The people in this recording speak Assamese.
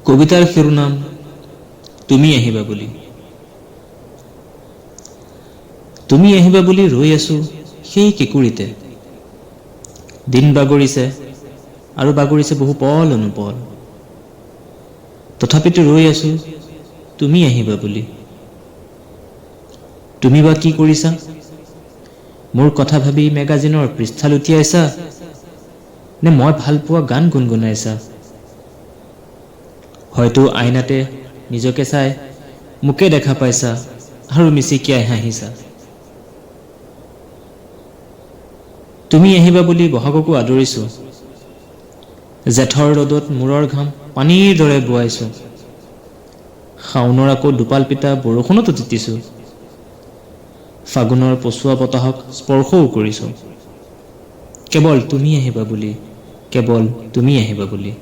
কবিতাৰ শিৰোনাম তুমি আহিবা বুলি। তুমি আহিবা বুলি ৰৈ আছো সেই কেঁকুৰিতে। দিন বাগৰিছে আৰু বাগৰিছে বহু পল অনুপল, তথাপিতো ৰৈ আছো তুমি আহিবা বুলি। তুমি বা কি কৰিছা? মোৰ কথা ভাবি মেগাজিনৰ পৃষ্ঠা লুটিয়াইছা নে মই ভাল পোৱা গান গুণগুণাইছা? হয়তো আইনাতে নিজকে চাই মোকে দেখা পাইছা আৰু মিচিকিয়াই হাঁহিছা। তুমি আহিবা বুলি বহাগকো আদৰিছো, জেঠৰ ৰ'দত মূৰৰ ঘাম পানীৰ দৰে বোৱাইছো, শাওনৰ আকৌ দোপাল পিতা বৰষুণতো তিতিছো, ফাগুনৰ পচোৱা বতাহক স্পৰ্শও কৰিছো, কেৱল তুমি আহিবা বুলি, কেৱল তুমি আহিবা বুলি।